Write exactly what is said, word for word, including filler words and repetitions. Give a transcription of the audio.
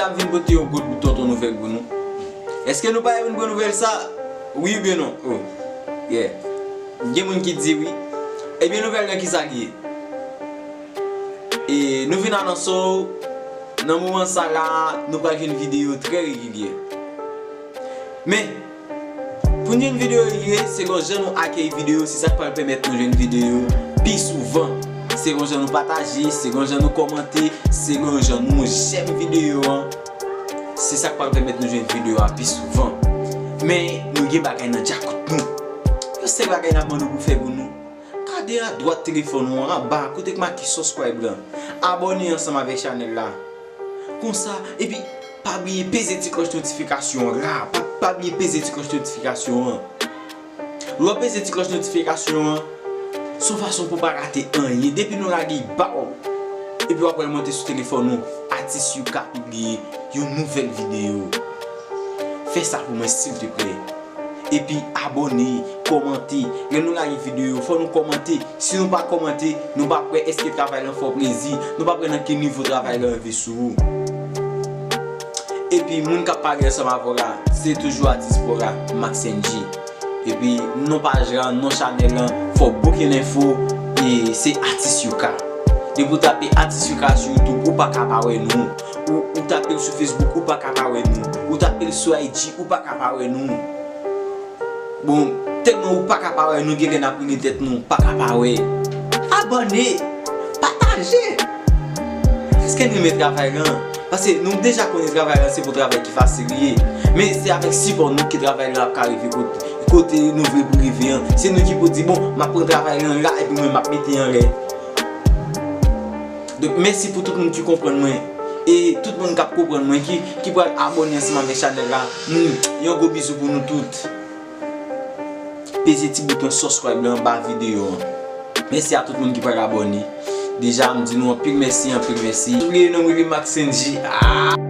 Ap vin pote yon gwo bout tonton nouvèl pou nou. Èske nou pa vin pran nouvèl sa? Wi oubyen non? Oh. Yeah. Gen moun ki di wi. Ebyen nouvèl nan kisa li ye? E nou vin anonse w, nan moman sa la, nou pral jwenn videyo trè regilye. Men, pou n jwenn videyo regilye, se gon jan nou akeyi videyo, se sa k pral pèmèt nou jwenn videyo pi souvan. Se gon jan nou pataje, se gon jan nou kòmante, se gon jan nou jèm videyo an. Se sa k pral pèmèt nou jwenn videyo a pi souvan. Men, nou gen bagay nan djakout nou. Yon sèl bagay n ap mande w pou fè pou nou. Gade adwat telefòn ou an, anba, kote k make subscribe lan. Abòne ansanm avèk chanèl la. Konsa, epi pa bliye peze ti klòch notifikasyon an la. Pa, pa bliye peze ti klòch notifikasyon an. Lè w peze ti klòch notifikasyon an, se yon fason pou w pa rate anyen. Depi nou lage, baw! Epi w ap wè l monte sou telefòn ou. Atis Yuka pibliye yon nouvèl videyo. Fè sa pou mwen, silteplè. Epi abòne, kòmante. Lè nou lage videyo, fò nou kòmante. Si nou pa kòmante, nou p ap wè èske travay lan fè w plezi. Nou p ap wè nan ki nivo travay lan rive sou ou. Epi moun k ap pale ansanm avè w la, se toujou atis pa w la, Max N G. Epi non paj lan, non chanèl lan, fò bouke lenfo, e se Atis Yuka. Depi w tape Atis Yuka sou YouTube, ou pa ka pa wè nou. Ou, ou tape l sou Facebook, ou pa ka pa wè nou. Ou tape l sou I G, ou pa ka pa wè nou. Bon, tèlman ou pa ka pa wè nou, genlè n ap rele tèt nou pa ka pa wè. Abòne! Pataje! Èske n renmen travay lan? Paske nou deja konnen travay lan se pou travay ki fasil li ye. Men se avèk sipò nou ke travay lan ap ka rive kote, kote nou vle pou rive an. Se nou ki pou di, bon, m ap pran travay lan la epi mwen m ap mete anlè. Donk, mèsi pou tout moun ki konprann mwen. E tout moun k ap konprann mwen, ki, ki pral abòne ansanm avèk chanèl la. Hmm, yon gwo bizou pou nou tout. Peze ti bouton subscribe lan anba videyo an. Mèsi a tout moun ki pral abòne. Deja, m di nou anpil mèsi, anpil mèsi. Bliye non m rele Max N G. Ah!